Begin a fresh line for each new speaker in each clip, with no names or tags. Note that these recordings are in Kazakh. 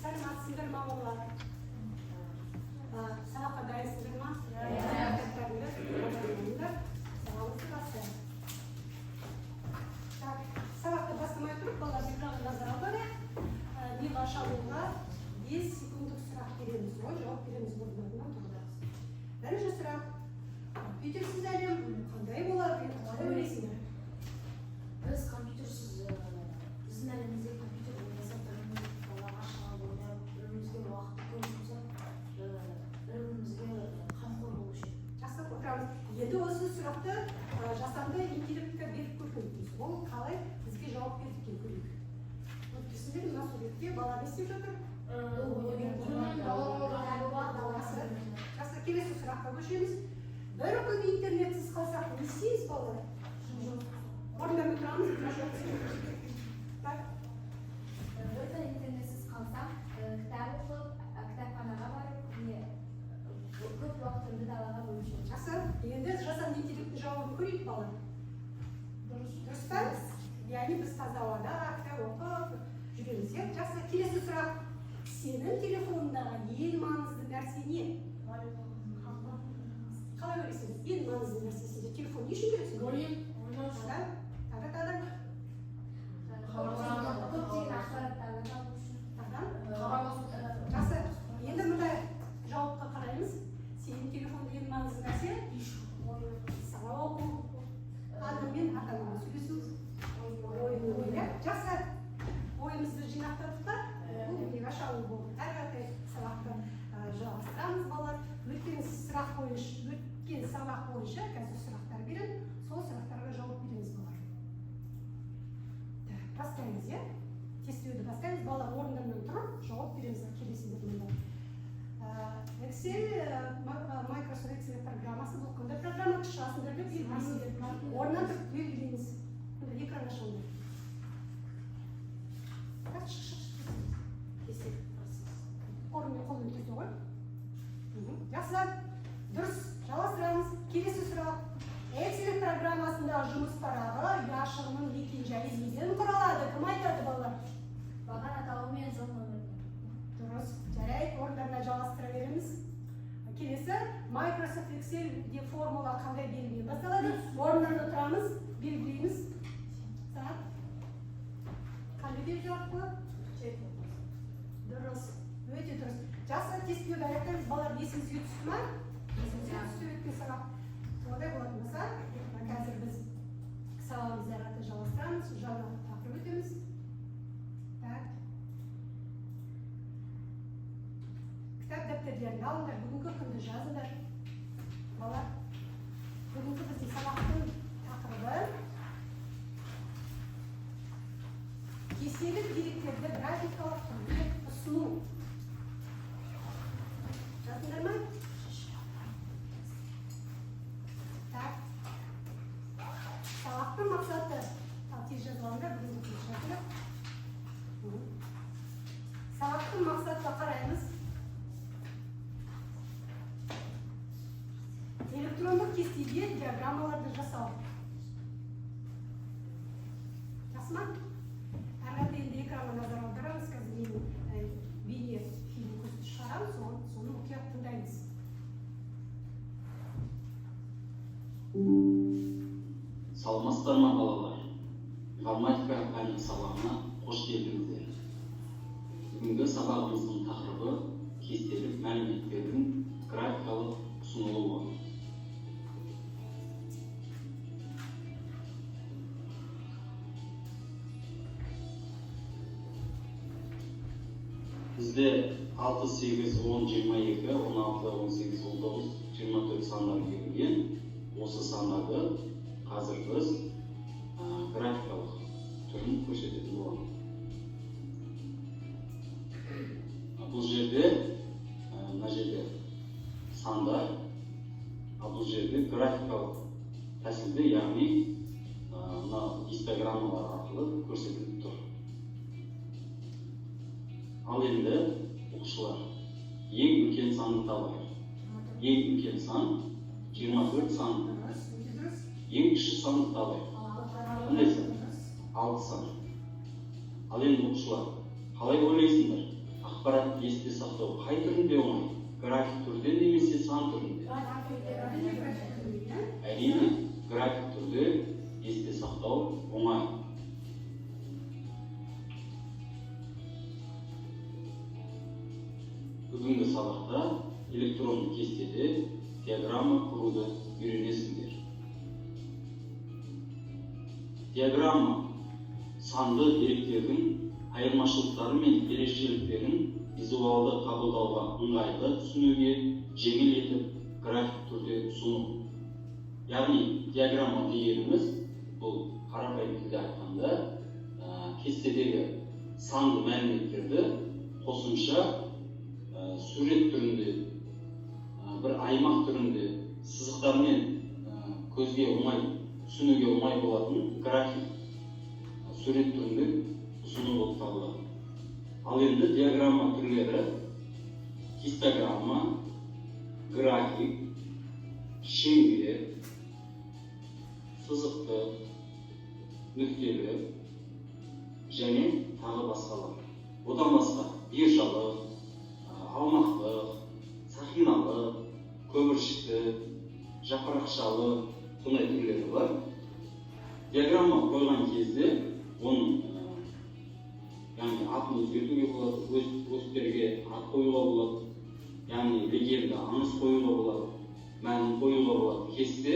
Сәлеметсіздер ма, балалар? Сабаққа дайынсыздар ма?
Иә.
Кітаптарыңды алыңдар. Сабағымызды бастайық. Так, сабақты бастамай тұрып, балалар, экранға назар аударайық. Миға шалуға 5 секундтық сұрақ береміз ғой, жауап береміз орындарынан тұрып. Бірінші сұрақ. Компьютерсіз әлем қандай болады деп қалай ойлайсыңдар?
Біз компьютерсіз, біздің әлемімізде компьютер болмаса, бір-біріміз далаға шығып ойнап, бір-бірімізге уақытты көп жұмсап, бір-бірімізге қамқор болушы едік.
Жақсы, отырамыз. Енді осы сұрақты жасанды интеллектке беріп көргенбіз. Ол қалай бізге жауап берді екен, көрейік. Көріп мына суретте бала не істеп жатыр? Жақсы. Жақсы, келесі сұраққа көшеміз. Бір күн интернетсіз қалсақ, не істейміз, балалар? Орындармен тұрамыз. Так.
Бір күн интернетсіз қалсам, кітап оқып, кітапханаға барып, не көп уақытымды далаға бөлуші едім.
Жақсы. Енді жасанды интеллекттің жауабын көрейік, балалар. Дұрыс па? Яғни біз таза ауада кітап оқып жүреміз, иә? Жақсы, келесі сұрақ. Сенің телефоныңдағы ең маңызды нәрсе не? Қалай ойлайсың? Ең маңызды нәрсе сенде телефон не үшін керек сенде? Тағы, тағы, тағы,
Көптеген ақпараттарды табу үшін.
Тағы. Жақсы. Енді мындай жауапқа қараймыз. Сенің телефонда ең маңызды нәрсе? Сабақ оқу, адаммен, ата-анамен сөйлесу, ойын ойнау, иә? Жақсы. Ойымызды жинақтадық па? Бұл миға шалу болды. Әрі қаратай сабақты жалғастырамыз, балалар. Өткен сұрақ бойынша, өткен сабақ бойынша қазір сұрақтар беремін. Сол сұрақтарға жауап береміз, балалар. Так, бастаймыз, иә? Тестілеуді бастаймыз. Балалар, орындарынан тұрып жауап береміз келесіндер мында. Excel, Microsoft Excel программасы бұл қандай программа? Шығасыңдар деп белгілейсіңдер. Орнынан тұрып белгілейміз. Мында экранға шығыңдар. Так, шық, шық, шық. Тезірек. Орнымен қолмен түрте ғой. Жақсы. Дұрыс. Жалғастырамыз. Келесі сұрақ. Excel программасындағы жұмыс парағы ұяшығының мекен-жайы неден құралады? Кім айтады, балалар?
Баған атауы мен жол нөмірінен.
Дұрыс. Жарайды, орындарына жалғастыра береміз. Келесі Microsoft Excel'де формула қандай белгімен басталады? Орындарында тұрамыз, белгілейміз. Сағат. Қандай белгі арқылы? Дұрыс. Өте дұрыс. Жақсы, тестілеуді аяқтаймыз. Балалар, есіңізге түсті ма? Есіңізге түсті өткен сабақ. Ондай болатын болса, қазір біз сабағымызды әрі қаратай жалғастырамыз, жаңа тақырып өтеміз. Так. Кітап дәптерлерін алыңдар, бүгінгі күнді жазыңдар. Балалар, бүгінгі біздің сабақтың тақырыбы кестелік деректерді графикалық түрде ұсыну. Жаздыңдар ма? Так. Сабақтың мақсаты. Ал тез жазып алыңдар, бүгінгі күнді жазыңдар. Сабақтың мақсатына қараймыз. Электрондық кестеде диаграммаларды жасау. Жақсы ма? Әрі қаратай енді экранға назар аударамыз. Қазір мен бейне фильм көрсетіп шығарамын, соны мұқият тыңдаймыз.
Саламатсыздар ма, балалар? Информатика пәні сабағына қош келдіңіздер. Бүгінгі сабағымыздың тақырыбы кестелік мәліметтердің графикалық ұсынылуы. Бізде 6, 8, 10, 22, 16, 18, 19, 24 сандар берілген. Осы сандарды қазір біз графикалық түрін көрсететін боламыз. Бұл жерде, мына жерде сандар, ал бұл жерде графикалық тәсілде, яғни мына гистограммалар арқылы көрсетіліп тұр. Ал енді, оқушылар, ең үлкен санды табайық. Ең үлкен сан 24 сан.
Дұрыс, өте дұрыс.
Ең кіші санды табайық. Қандай сан? 6 сан. Ал енді, оқушылар, қалай ойлайсыңдар? Ақпаратты есте сақтау қай түрінде оңай? График түрде немесе сан түрінде?
Әрине, график түрінде, иә?
Әрине, график түрде есте сақтау оңай. Бүгінгі сабақта электронды кестеде диаграмма құруды үйренесіңдер. Диаграмма санды деректердің айырмашылықтары мен ерекшеліктерін визуалды қабылдауға ыңғайлы, түсінуге жеңіл етіп график түрде ұсыну. Яғни диаграмма дегеніміз бұл қарапайым тілде айтқанда, кестедегі санды мәліметтерді қосымша сурет түрінде, бір аймақ түрінде сызықтармен, көзге оңай түсінуге оңай болатын график, сурет түрінде ұсыну болып табылады. Ал енді диаграмма түрлері: гистограмма, график, шеңбер, сызықты, нүктелі және тағы басқалар. Одан басқа биржалық, аумақтық, сақиналы, көпіршікті, жапырақшалы сондай түрлері бар. Диаграмма қойған кезде оның, яғни атын өзгертуге болады, осьтерге ат қоюға болады, яғни легенда, аңыз қоюға болады, мәнін қоюға болады. Кесте,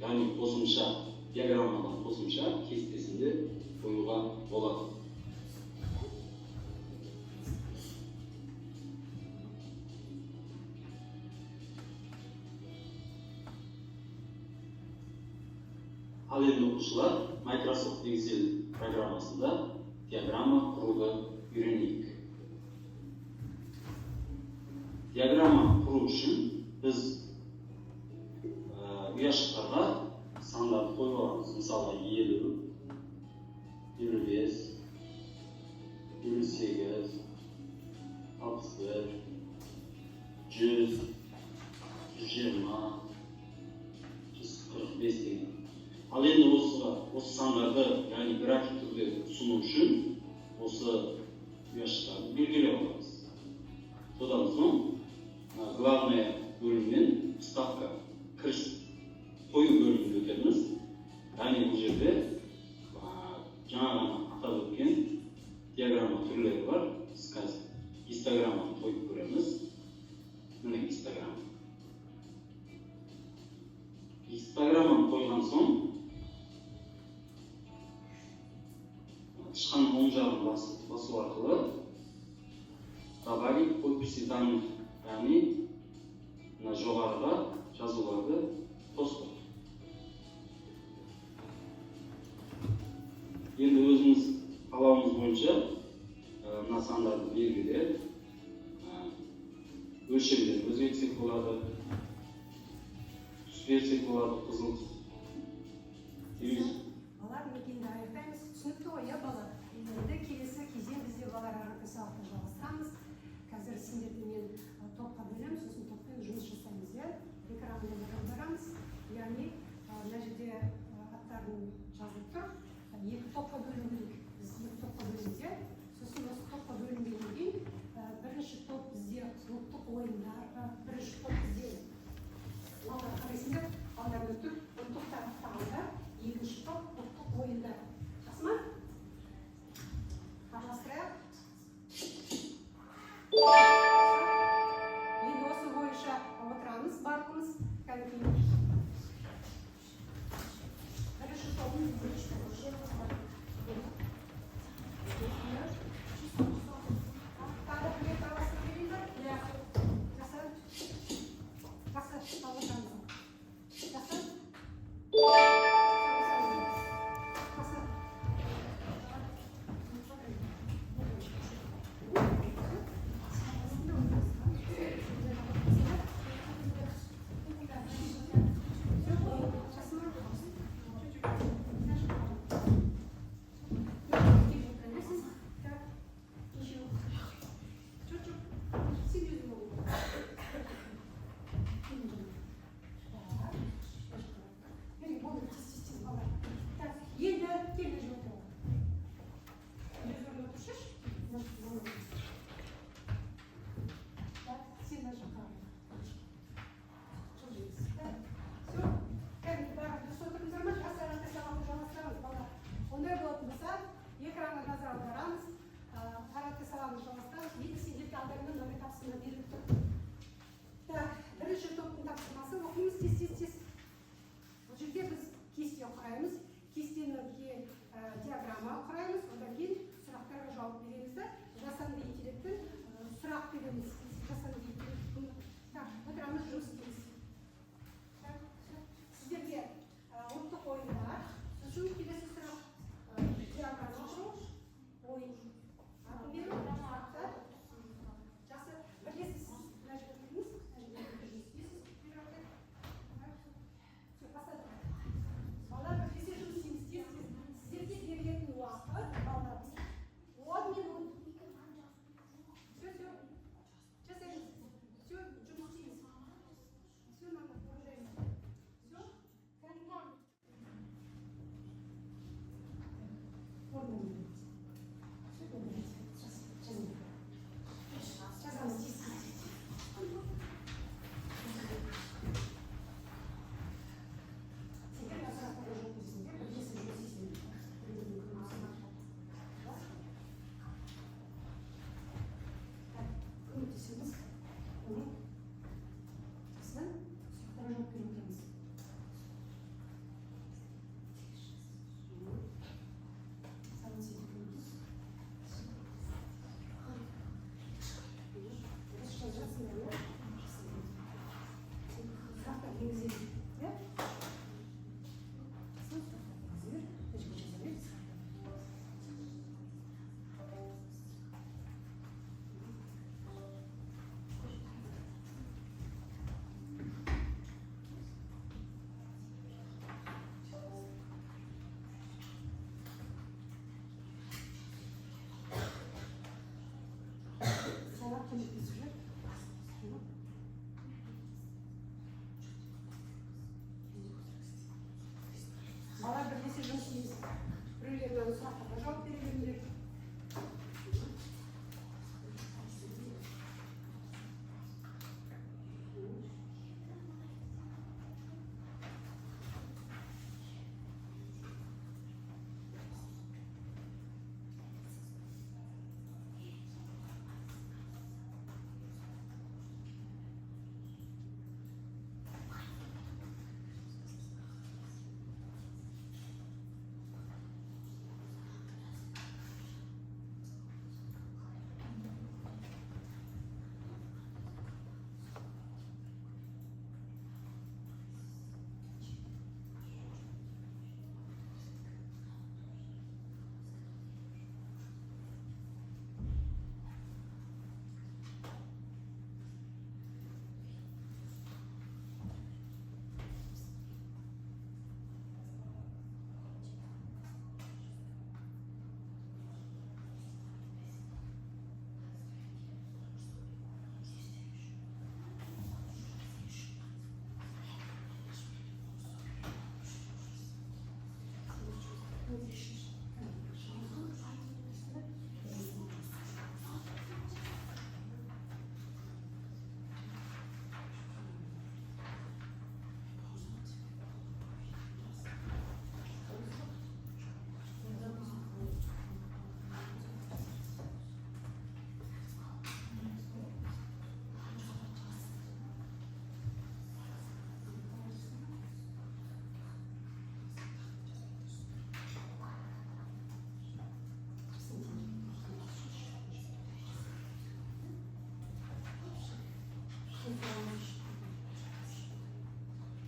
яғни қосымша диаграммадан қосымша кестесінде қоюға болады. Ал енді, оқушылар, Microsoft Excel программасында диаграмма құруды үйренейік. Диаграмма құру үшін біз ұяшықтарға сандарды қойып аламыз. Мысалы, 50, 55, 58, 61, 100, 120, 145 деген. Ал енді осы сандарды, яғни график түрде ұсыну үшін осы ұяшықтарды белгілеп аламыз. Содан соң главная бөлімнен вставка, кіріс қою бөліміне өтеміз. Яғни бұл жерде жаңа ғана атап өткен диаграмма түрлері бар. Біз қазір гистограмманы қойып көреміз. Міне, гистограмма. Гистограмманы қойған соң тышқанның оң жағын басу арқылы добавить подписи данных, яғни мына жоғарыға жазуларды қостық. Енді өзіміз қалауымыз бойынша мына сандарды белгілеп, өлшемдерін өзгертсек болады, түс берсек болады, қызыл түс. Немесе
Балалар, мінекей, енді аяқтаймыз. Түсінікті ғой, иә, балалар? Енді келесі кезең бізде, балалар, ары қарай сабақты жалғастырамыз. Қазір сендерді мен топқа бөлемін, сосын топпен жұмыс жасаймыз, иә? Экранды аударамыз. Яғни мына жерде аттарын жазылып тұр. Екі топқа бөлу керек. Біз екі топқа бөлеміз, иә? Сосын осы топқа бөлінгеннен кейін бірінші топ бізде ұлттық ойындар, бірінші топ бізде, балалар, қарайсыңдар, алдарында тұр ұлттық тағамдар, екінші топ ұлттық ойындар. Жақсы ма? Тапсырма беріліп тұр. Так, бірінші топтың тапсырмасы: оқимыз тез, тез, тез. Бұл жерде біз кесте құраймыз, кестені диаграмма құраймыз, одан кейін сұрақтарға жауап береміз да, жасанды интеллекттен сұрақ береміз. Жасанды интеллект. Так, отырамыз, жұмыс істейміз. Так, всё. Сіздерге ұлттық ойындар, сосын келесі сұрақ, диаграмма құру, ойын атын беру. Да? Жақсы, бірлесіп сіз мына жерге кірдіңіз, мына жерге жұмыс істейсіз. Так, всё, бастадық. Балалар, бірлесе жұмыс істейміз, тез, тез. Сіздерге берілетін уақыт, балалар, 10 минут. Все, все, жасаймыз. Все, жұмыс істейміз. Все, надо, продолжаем. Все. Орнына. Все, жазамыз. Жазамыз, тез, тез, тез. Сендер мына сұрақтарға жауап бересіңдер, бірлесіп жұмыс істейсіңдер. Бір-біріне көмектесіп. Да? Так, көмектесеміз. Жақсы. Сұрақтарға жауап беріп отырмыз. Саған сен көмектес. Дұрыс жазып жатсыңдар, иә? Сұрақтар енгіземін, иә? Жақсы, сұрақтар енгізе бер. Мына жерге жаза бер. Сайлап көмектесіп жібер. Балалар, бірлесе жұмыс істейміз. Біреулер мына сұрақтарға жауап бере беріңдер.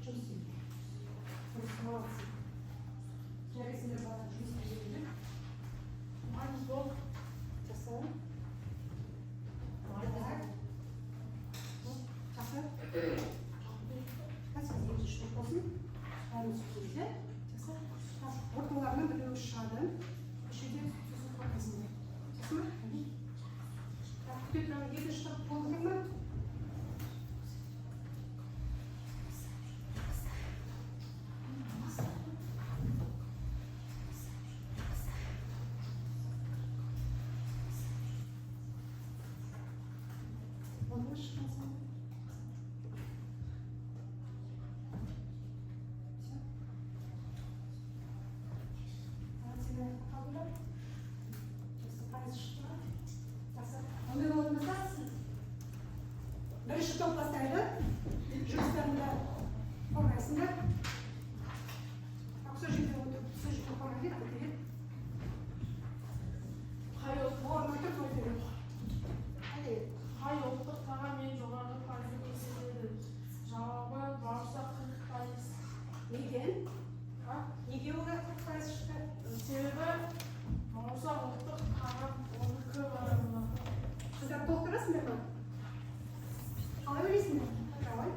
Жұмыс істейді. Дұрыс, молодцы. Жарайсыңдар, балалар, жұмыс істей беріңдер. Жақсы. Так. Жақсы. Қазір екінші топ болсын. Бәріміз сөйлейміз, иә? Жақсы. Так, орталарынан біреуі шығады. Осы жерде сосын қорқасыңдар. Жақсы ма? Так, күте тұрамын. Екінші топ болды ма? Болды ма, шыққан? Все. Сен аяқта қалдың ба? Жақсы, пайыз шықты ма? Жақсы. Ондай болатын болса, топ бастайды. Жұмыстарыңды қорғайсыңдар. Так, сол жерде отырып, сол жерде қорғай бер, айта бер.
Қай ұлттық,
Орнына тұрып айта бер. Айта бер.
Қай ұлттық тағам ең жоғары пайызды көрсетеді? Жауабы: бауырсақ, 40%.
Неге?
А?
Неге олар 40% шықты?
Себебі бауырсақ ұлттық тағам, оны көп адам ұнатады.
Қыздар, толықтырасыңдар ма? Қалай ойлайсыңдар? Отыра ғой.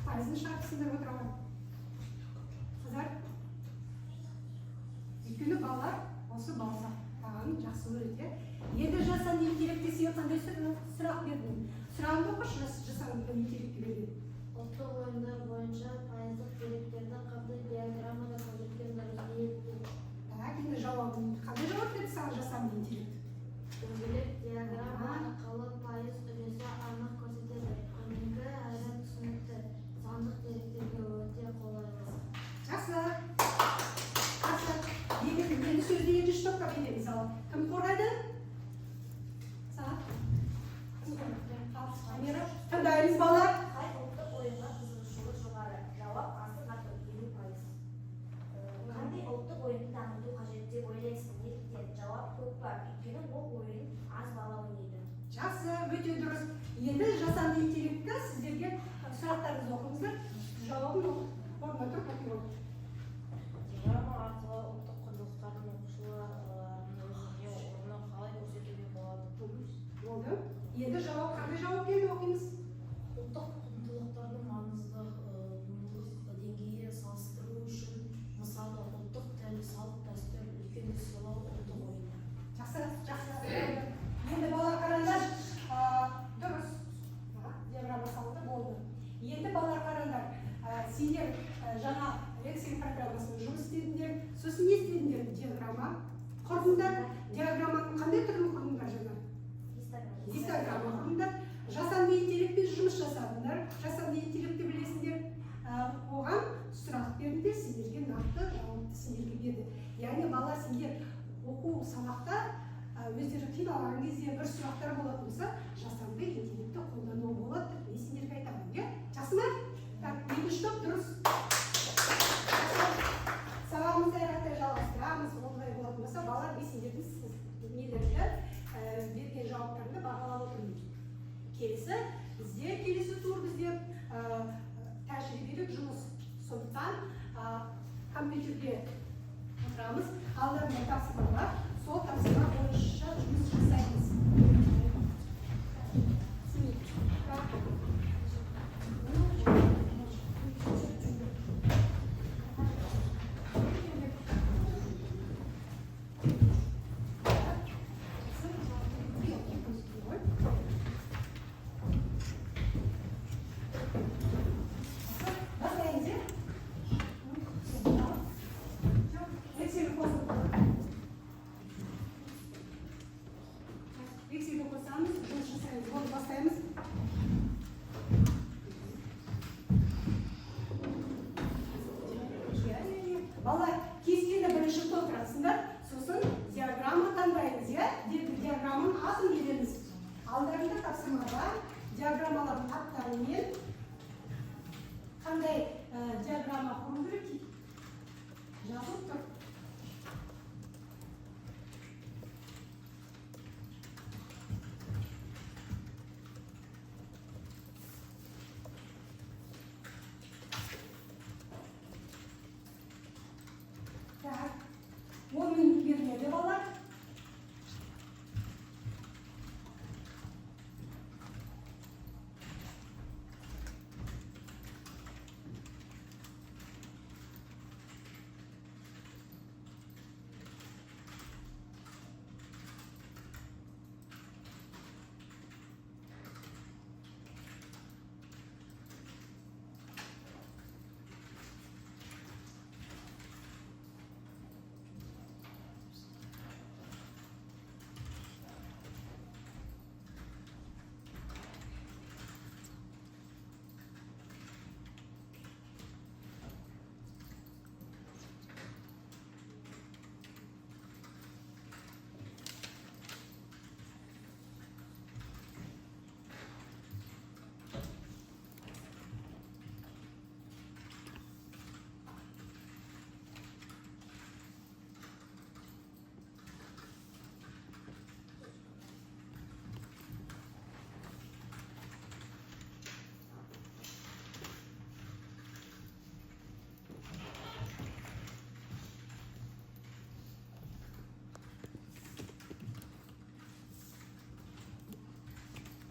Пайызын шығарыпсыңдар, отыра ғой. Қыздар, өйткені балалар осы бауырсақ тағамын жақсы көреді, иә. Енді жасанды интеллектке сен қандай сұрақ бердің? Сұрағыңды оқышы, жасанды интеллектке берген.
Ұлттық ойындар бойынша пайыздық деректерді қандай диаграммада көрсеткен дұрыс? Неліктен?
Так, енді жауабын, қандай жауап берді саған жасанды интеллект?
Дөңгелек диаграмма арқылы пайыз үлесі анық көрсетеді. Көрнекі әрі түсінікті. Сандық деректерге өте қолайлы.
Жақсы. Жақсы. Енді сөзді екінші топқа береміз. Ал кім қорғайды? Сағат. Кім қорғайды? Ал, Амира. Тыңдаймыз, балалар.
Қай ұлттық ойынға қызығушылық жоғары? Жауап: асық ату, 50%. Қандай ұлттық ойынды дамыту қажет деп ойлайсың? Неліктен? Жауап: көкпар, өйткені ол ойын аз бала ойнайды.
Жақсы, өте дұрыс. Енді жасанды интеллектті сіздерге сұрақтарыңызды оқыңыздар. Жауабын орнына тұрып оқи ғой.
Диаграмма арқылы ұлттық құндылықтардың оқушылардың өмірінде орнын қалай көрсетуге болады?
Болды. Енді жауап, қандай жауап келді, оқимыз.
Ұлттық құндылықтардың маңыздылық деңгейі салыстыру үшін, мысалы, ұлттық тіл, салт дәстүр, үлкенді сыйлау, ұлттық ойындар.
Жақсы, жақсы. Енді, балалар, қараңдар. Дұрыс. Диаграмма салынды, болды. Енді, балалар, қараңдар. Сендер жаңа Excel программасымен жұмыс істедіңдер. Сосын не істедіңдер? Диаграмма құрдыңдар. Диаграмманың қандай түрін құрдыңдар жаңа? Гистограмма құрдыңдар. Жасанды интеллектпен жұмыс жасадыңдар. Жасанды интеллектті білесіңдер. Оған сұрақ бердіңдер, сендерге нақты жауапты сендерге берді. Яғни, балалар, сендер оқу сабақта өздері қиналған кезде, бір сұрақтар болатын болса, жасанды интеллектті қолдануға болады деп мен сендерге айтамын, иә? Жақсы ма? Так, екінші топ дұрыс. Жақсы. Сабағымызды әрі қаратай жалғастырамыз. Олай болатын болса, балалар, мен сендердің нелерді, берген жауаптарыңды бағалап отырмын. Келесі бізде, келесі тур бізде тәжірибелік жұмыс. Сондықтан компьютерге отырамыз. Алдарында тапсырма бар. Сол тапсырма бойынша жұмыс жасаймыз. Так. Бастаймыз, иә? Excel қосып. Excel қосамыз, жұмыс жасаймыз. Болды, бастаймыз. Иә. Балалар, кестені бірінші толтырасыңдар, сосын диаграмма таңдаймыз, иә? Диаграмманың атын береміз. Алдарында тапсырма бар, диаграммалардың аттарымен қандай диаграмма құру керек жазылып тұр. Так, 10 минут беріледі, балалар.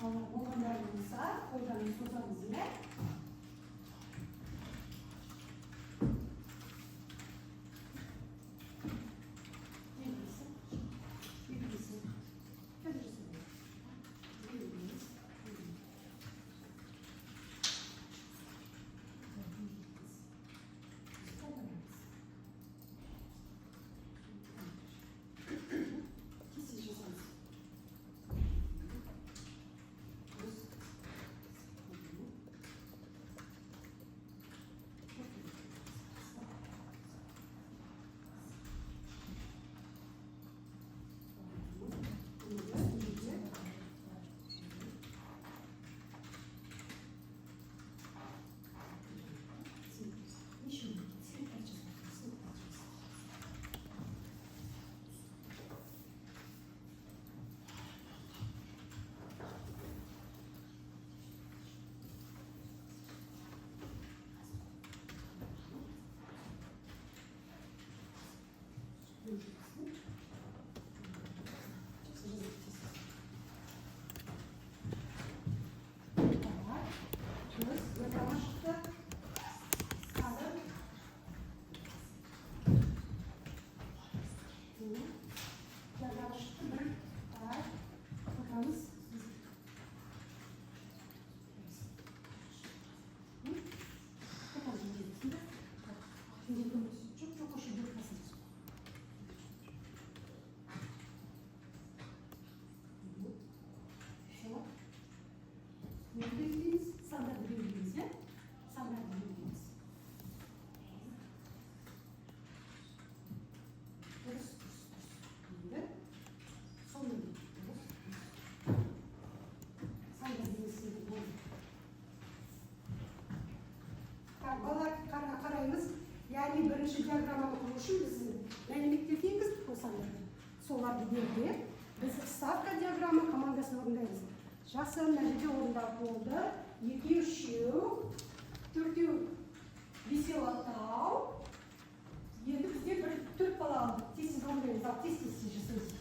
Балалар, болғандар болса, қолдарын созамыз, иә? Елу бесі, 55-і. Қазір жасаймын. 55, 55. Кесе жазамыз. Дұрыс. Жақсы жазып кетесіз. Так, дұрыс, диаграмма шықты. Қазір диаграмма шықты бір. Так, отырамыз. Отырамыз, жерге. Так, жоқ, жоқ, осы жерде отырасыз. Все. Не белгілейміз? Сандарды белгілейміз, иә? Сандарды белгілейміз. Дұрыс, дұрыс, дұрыс. Енді сонымен дұрыс, дұрыс. Сандар белгісінде болды. Так, балалар, қараймыз. Яғни бірінші диаграмманы құру үшін біз мәліметтерді енгіздік қой, сандарды. Соларды белгілеп, біз вставка диаграмма командасын орындаймыз. Жақсы, мына жерде орындап болды. Екеу, үшеу, төртеу, бесеу, алтау. Енді бізде бір төрт бала алды. Тез тез орындаймыз. Ал, тез тез тез жасаймыз.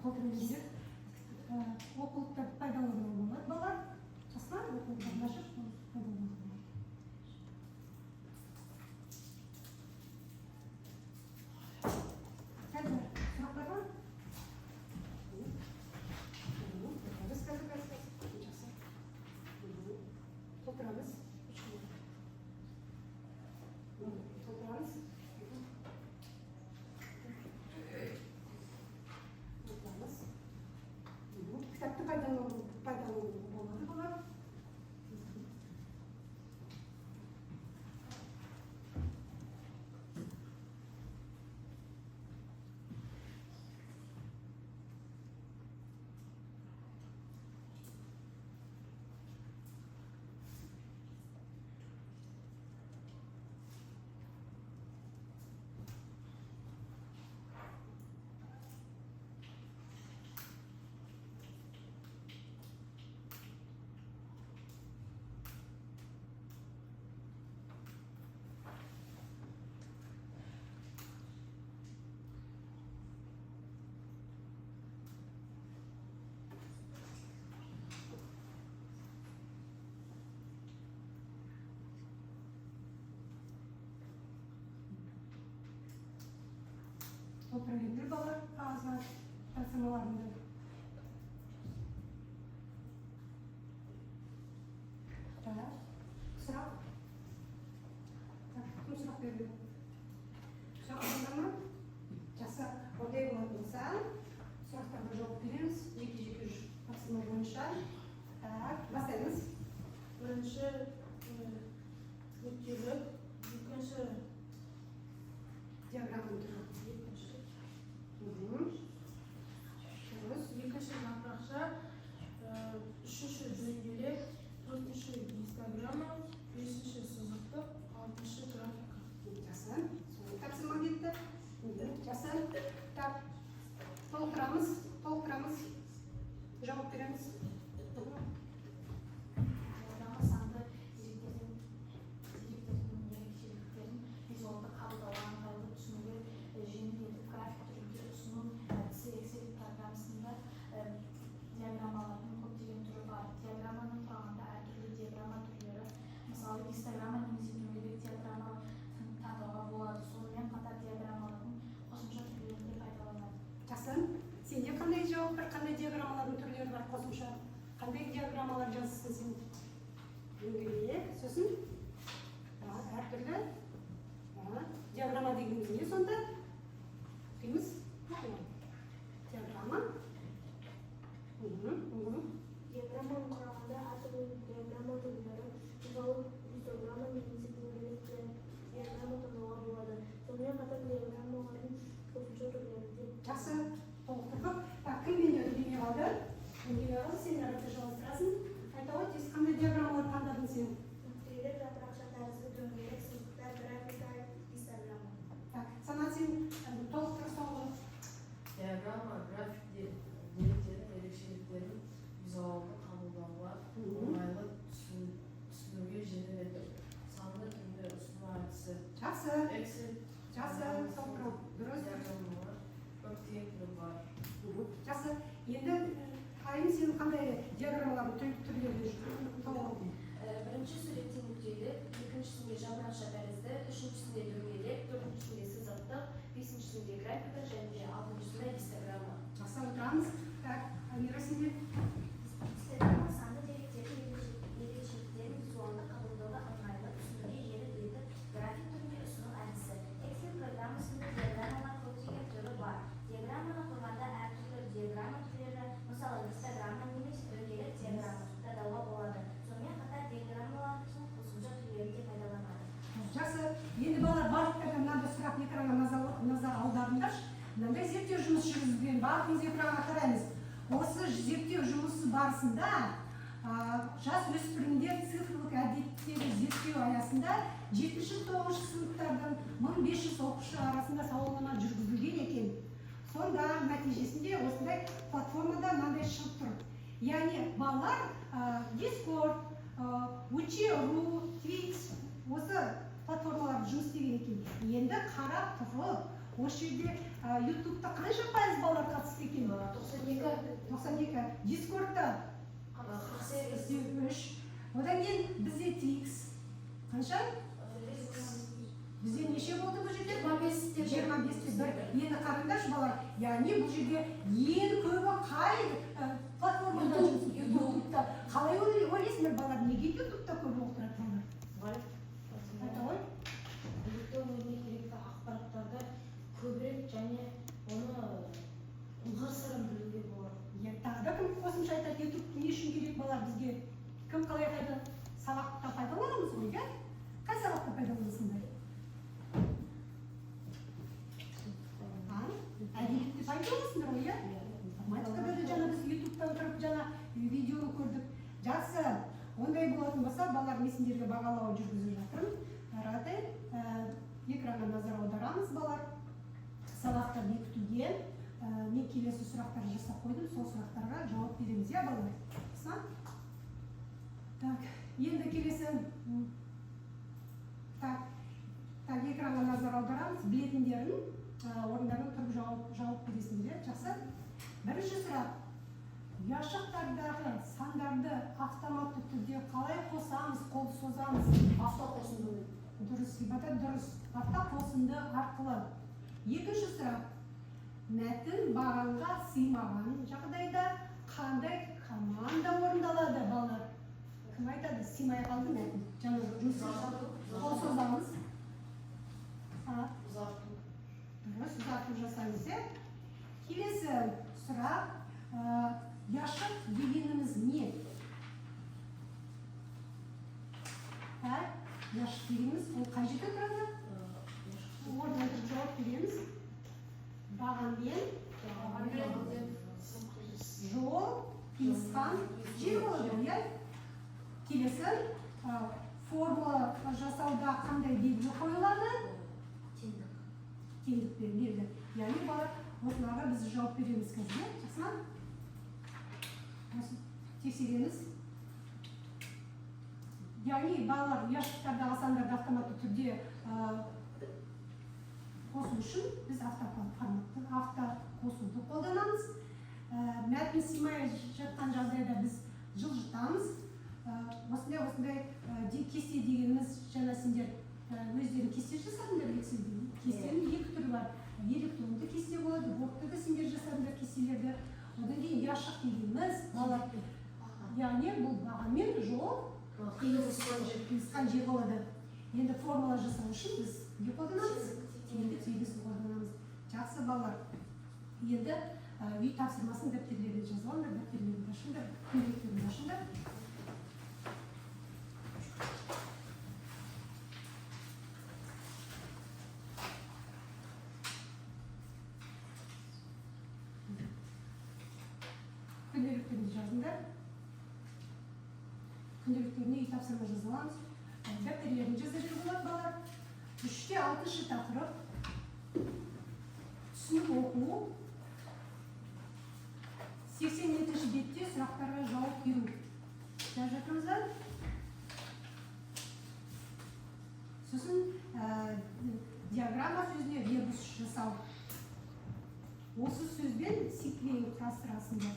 Толтыра беріңдер. Оқулықтарды пайдалануға болады, балалар. Жақсы ма? Оқулықтарды ашып пайдалануға болады. Қазір сұрақтар бар? Қазір, қазір, қазір, қазір. Жақсы. Толтырамыз. Толтырамыз. Толтырамыз. Кітапты пайдалануға болады, балалар. Толтыра беріңдер, балалар, қағазға тапсырмаларыңды. Так, сұрақ. Так, кім сұрақ берді? Сұрақ алыңдар ма? Жақсы, ондай болатын болса, сұрақтарға жауап береміз жеке жеке тапсырма бойынша. Так, бастаймыз.
Бірінші нүктелік, екінші
Диаграмманың түрі.
Екінші
Дұрыс.
Екінші жапырақша, үшінші дөңгелек, төртінші гистограмма, бесінші сызықтық, алтыншы графика.
Жақсы. Соңғы тапсырма кетті. Жақсы. Так, толықтырамыз, толықтырамыз. Жауап береміз.
Диаграмма санды деректердің ерекшеліктерін визуалды қабылдауға ыңғайлы, түсінуге жеңіл етіп график түрінде ұсыну әдісі. Excel программасында диаграммалардың көптеген түрі бар. Диаграмманы құрағанда әртүрлі диаграмма түрлері, мысалы, гистограмма немесе дөңгелек диаграмма таңдауға болады. Сонымен қатар диаграммалардың қосымша түрлерін де пайдаланады.
Жақсы. Сенде қандай жауап бар? Қандай диаграммалардың түрлері бар қосымша? Қандай диаграммалар жазасың сен? Дөңгелек, сосын әртүрлі. Диаграмма дегеніміз не сонда? Оқимыз. Диаграмма. Мхм.
Диаграмманы құрағанда әртүрлі диаграмма түрлері, мысалы, гистограмма немесе дөңгелек диаграмма таңдауға болады. Сонымен қатар диаграммалардың қосымша түрлері де
Жақсы, толықтырдық. Так, кім менде үндемей қалды? Үндемей қалды, сен әрі қарай жалғастырасың. Айта ғой, тез, қандай диаграммалар таңдадың сен?
Нүктелік, жапырақша тәрізді, дөңгелек, сызықтар, графика, гистограмма.
Так, Санат, сен толықтыр соңғы.
Диаграмма график деректердің ерекшеліктерін визуалды қабылдауға ыңғайлы, түсінуге жеңіл етіп санды түрде ұсыну әдісі.
Жақсы,
Excel
жақсы, толықтыру. Дұрыс.
диаграммалар көптеген түрі бар.
Жақсы. Енді Айым, сен қандай диаграммалардың түрлерін тауып алдың?
Бірінші суретте нүктелік, екіншісінде жапырақша тәрізді, үшіншісінде дөңгелек, төртіншісінде сызықтық, бесіншісінде графика және де алтыншысында гистограмма.
Жақсы, отырамыз. Так, Амира, сенде?
Гистограмма санды деректердің ерекшеліктерін визуалды қабылдауға ыңғайлы, түсінуге жеңіл етіп график түрінде ұсыну әдісі. Excel программасында диаграммалар көптеген түрі бар. Диаграмманы құрғанда әртүрлі диаграмма түрлері, мысалы, гистограмма немесе дөңгелек диаграмма таңдауға болады. Сонымен қатар диаграммалардың қосымша түрлерін де пайдаланады.
Жақсы. Енді, балалар, барлықтардан мынандай сұрақ. Экранға назар аударыңдаршы. Мынандай зерттеу жұмысы жүргізілген. Барлығымыз экранға қараймыз. Осы зерттеу жұмысы барысында жас өспірімдер цифрлық әдеттері зерттеу аясында жетінші, тоғызыншы сыныптардан 1500 оқушы арасында сауалнама жүргізілген екен. Сонда нәтижесінде осындай платформада мынандай шығып тұр, яғни балалар Дискорд, Учи.ру, Твич, осы платформаларда жұмыс істеген екен. Енді қарап тұрып Осы жерде Ютубта қанша пайыз балалар қатысты екен?
92.
92. Дискордта?
48.
3. Одан кейін бізде Тикс қанша? Бізде неше болды бұл жерде?
25-те.
25-те 1. Енді қараңдаршы, балалар, яғни бұл жерде ең көбі қай платформада?
YouTube.
Ютубта. Қалай ойлайсыңдар, балалар, неге Ютубта көп отырады балалар? Айта ғой.
Ютубта өзіне керекті ақпараттарды көбірек және оны ылғыр сырын білуге болады.
Иә, тағы да кім қосымша айтады, Ютуб не үшін керек балалар бізге? Кім қалай пайда, сабақта пайдаланамыз ғой, иә? Қай сабақта пайдаланасыңдар? А? Әдебиетте пайдаланасыңдар ғой, иә? Информатикада да жаңа біз Ютубтан тұрып жаңа видеоны көрдік. Жақсы. Ондай болатын болса, балалар, мен сендерге бағалау жүргізіп жатырмын. Рады. Экранға назар аударамыз, балалар. Сабақта бекітуге мен келесі сұрақтар жасап қойдым, сол сұрақтарға жауап береміз, иә, балалар? Жақсы ма? Так, енді келесі так, экранға назар аударамыз, білетіндерін орындарынан тұрып жауап бересіңдер, иә? Жақсы. Бірінші сұрақ. Ұяшықтардағы сандарды автоматты түрде қалай қосамыз, қол созамыз?
Автоқосынды.
Дұрыс, Ғибадат, дұрыс. Автоқосынды арқылы. Екінші сұрақ. Мәтін бағанға сыймаған жағдайда қандай команда орындалады, балалар? Кім айтады? Сыймай қалды мәтін. Жаңа жұмыс қол созамыз. А,
Ұзарту.
дұрыс, ұзарту жасаймыз, иә? Келесі сұрақ. Ұяшық дегеніміз не? Так, ұяшық дегеніміз ол қай жерде тұрады? Орнына тұрып жауап береміз. Бағанмен жол қиысқан жер болады, иә? Келесі, формула жасауда қандай белгі қойылады?
Теңдік.
Теңдік белгі. Яғни, балалар, осыларға біз жауап береміз қазір, иә? Жақсы ма? Осы тексереміз. Яғни, балалар, ұяшықтардағы сандарды автоматты түрде қосу үшін біз автоформатты, автоқосуды қолданамыз. Мәтін сыймай жатқан жағдайда біз жылжытамыз. Осындай кесте дегеніміз, жаңа сендер өздерің кесте жасадыңдар Excel-де. Кестенің екі түрі бар. Электронды кесте болады, Word-та да сендер жасадыңдар кестелерді. Одан кейін ұяшық дегеніміз, балалар, яғни бұл бағанмен жол
Қиылысқан жер.
қиылысқан жер болады. Енді формула жасау үшін біз не қолданамыз? Теңдік белгісін қолданамыз. Жақсы, балалар. Енді үй тапсырмасын дәптерлеріне жазып алыңдар, дәптерлеріңді ашыңдар, күнделіктеріңді ашыңдар. Күнделіктеріңді жазыңдар. Күнделіктеріне үй тапсырма жаза аламыз. Дәптерлерін жаза беруге болады, балалар. 3-те 6-шы тақырып. Түсінік оқу. 82-ші бетте сұрақтарға жауап беру. Жазып жатырмыз ба? Сосын диаграмма сөзіне ребус жасау. Осы сөзбен сиквейн құрастырасыңдар.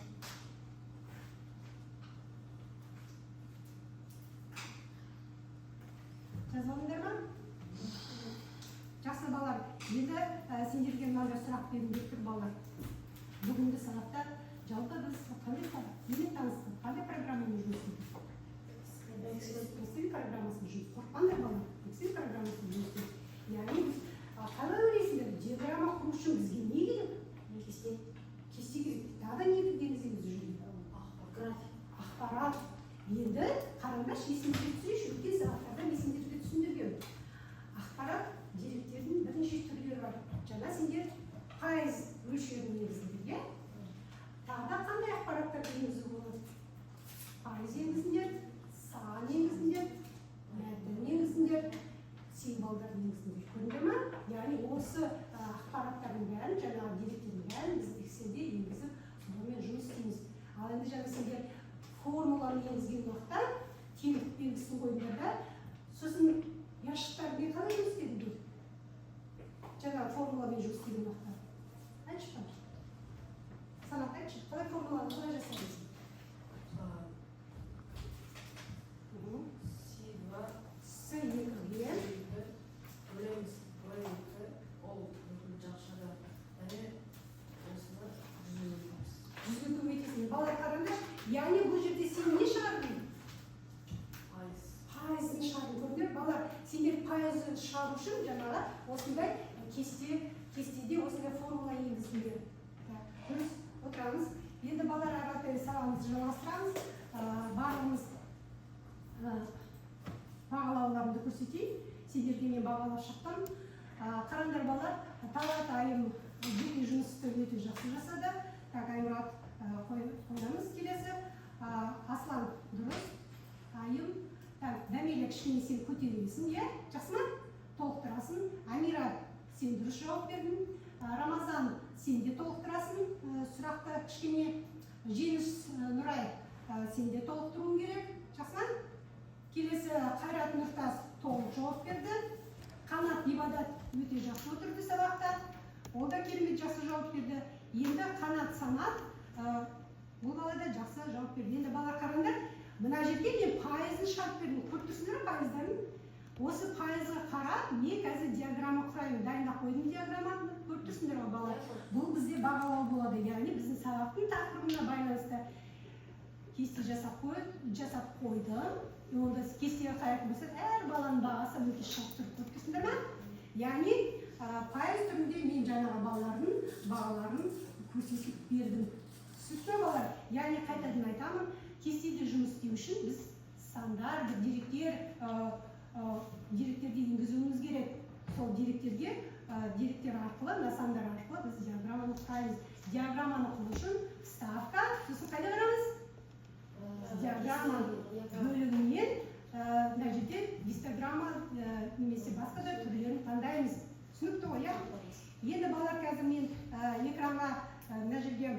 Жазып алдыңдар ма? Жақсы, балалар. Енді сендерге мынандай сұрақ бергім келіп тұр, балалар. Бүгінгі сабақта жалпы біз қандай немен таныстық? Қандай программамен жұмыс істедік? Excel программасымен жұмыс. Қорықпаңдар, балалар. Excel программасымен жұмыс істедік. Яғни біз қалай ойлайсыңдар, диаграмма құру үшін бізге не керек?
Кесте.
Кесте керек. Тағы да не енгіземіз бұл жерге?
График.
Ақпарат. Енді қараңдаршы, есіңізге түсірейінші, өткен сабақтарда мен сендерге түсіндіргенмін. Ақпарат деректердің бірнеше түрлері бар. Жаңа сендер пайыз мөлшерін енгіздіңдер, иә? Тағы да қандай ақпараттарды енгізуге болады? Пайыз енгізіңдер, сан енгізіңдер, мәтін енгізіңдер, символдар енгізіңдер. Көрдіңдер ма? Яғни осы ақпараттардың бәрін, жаңағы деректердің бәрін біз Excel-де енгізіп, сонымен жұмыс істейміз. Ал енді жаңа сендер формуланы енгізген уақытта теңдік белгісін қойдыңдар да, сосын ұяшықтармен қалай жұмыс істедіңдер? Жаңағы формуламен жұмыс істеген уақытта айтшы, балам. Санат, айтшы, қалай, формуланы қалай жасаймыз?
С два.
С екіге.
Екі бөлеміз В екі, ол бүкіл жақшада, және осыны 100-ге көбейтеміз.
100-ге көбейтесің. Балалар, қараңдаршы, яғни бұл жерде сен не шығардың?
Пайыз.
Пайызын шығардың, көрдіңдер, балалар. Сендер пайызын шығару үшін жаңағы осындай кестеде осындай формула енгіздіңдер. Так, дұрыс, отырамыз. Енді, балалар, ары қаратай сабағымызды жалғастырамыз. Барлығымыз бағалауларымды көрсетейін сендерге. Мен бағалап шықтым. Қараңдар, балалар, Талғат, Айым жеке жұмысты өте жақсы жасады. Так, Аймұрат, қоямыз келесі. Аслан, дұрыс. Айым, так, Дәмелі, кішкене сен көтересің, иә, жақсы ма, толықтырасың. Амира, сен дұрыс жауап бердің. Рамазан, сен де толықтырасың сұрақты кішкене. Жеңіс, Нұрай, сен де толықтыруың керек, жақсы ма? Келесі Қайрат Нұртас толық жауап берді. Қанат Ибадат өте жақсы отырды сабақта, ол да керемет жақсы жауап берді. Енді Қанат Самат, бұл бала да жақсы жауап берді. Енді, балалар, қараңдар, мына жерге мен пайызын шығарып бердім, көріп тұрсыңдар ма пайыздарын? Осы пайызға қарап мен қазір диаграмма құраймын, дайындап қойдым диаграмманы, көріп тұрсыңдар ғой, балалар? Бұл бізде бағалау болады, яғни біздің сабақтың тақырыбына байланысты кесте жасап қойдым. И онда кестеге қарайтын болсақ, әр баланың бағасы мінекей шығып тұр, көріп тұрсыңдар ма? Яғни пайыз түрінде мен жаңағы балалардың бағаларын көрсетіп бердім. Түсінікті ме, балалар? Яғни қайтадан айтамын, кестеде жұмыс істеу үшін біз сандар, бір деректер, деректерді енгізуіміз керек. Сол деректер арқылы, мына сандар арқылы біз диаграмманы құраймыз. Диаграмманы құру үшін вставка, сосын қайда барамыз? Диаграмма бөлігінен мына жерде гистограмма немесе басқа да түрлерін таңдаймыз. Түсінікті ғой, иә? Енді, балалар, қазір мен экранға мына жерге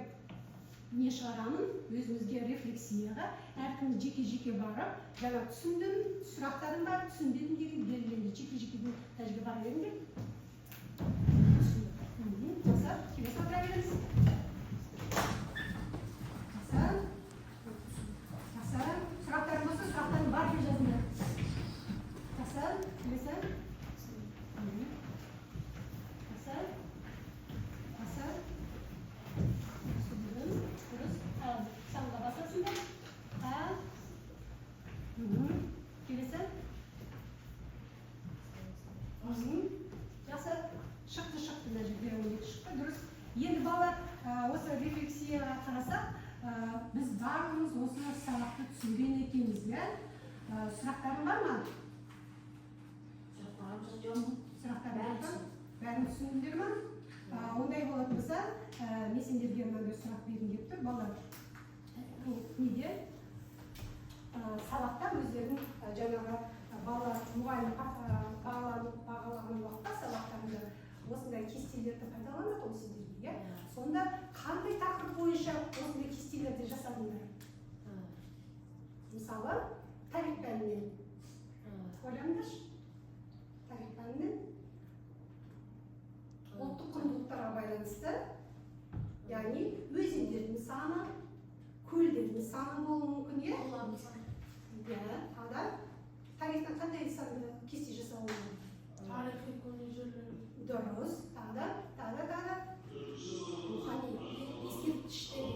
не шығарамын өзімізге, рефлексияға әркім жеке жеке барып, жаңа түсіндім, сұрақтарым бар, түсінбедім деген белгіленді, жеке жекеден мына жерге бара беріңдер. Жақсы, келесі отыра беріңіз. Жақсы, жақсы. Сұрақтарың болса, сұрақтарың бар деп жазыңдар. Жақсы, келесі. Жақсы, жақсы, түсіндім, дұрыс. Ал, санға басасыңдар. А, келесі. Жақсы, шықты, шықты, мына жерде 12 шықты, дұрыс. Енді, балалар, осы рефлексияға қарасақ, біз барлығымыз осы сабақты түсінген екенбіз, иә? Сұрақтарың бар ма?
Сұрақтарым жоқ.
Сұрақтарың
Бәрін
жоқ па? Бәрін түсіндіңдер ма? Ондай болатын болса, мен сендерге мынандай сұрақ бергім келіп тұр, балалар. Неде? Сабақта өздерің, жаңағы балалар, мұғалім бағалаған уақытта сабақтарында осындай кестелерді пайдаланады ғой сендерге, иә? Сонда қандай тақырып бойынша осындай кестелерді жасадыңдар? Мысалы, тарих пәнінен ойланыңдаршы. Тарих пәнінен ұлттық құндылықтарға байланысты, яғни өзендердің саны, көлдердің саны болуы мүмкін, иә? Иә, тағы да тарихтан қандай санды кесте жасауы мүмкін?
Тарихи көне жерлер.
Дұрыс, тағы да, тағы да, тағы да. Рухани ескерткіштер.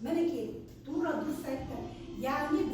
Мінекей, тура дұрыс айтты. Яғни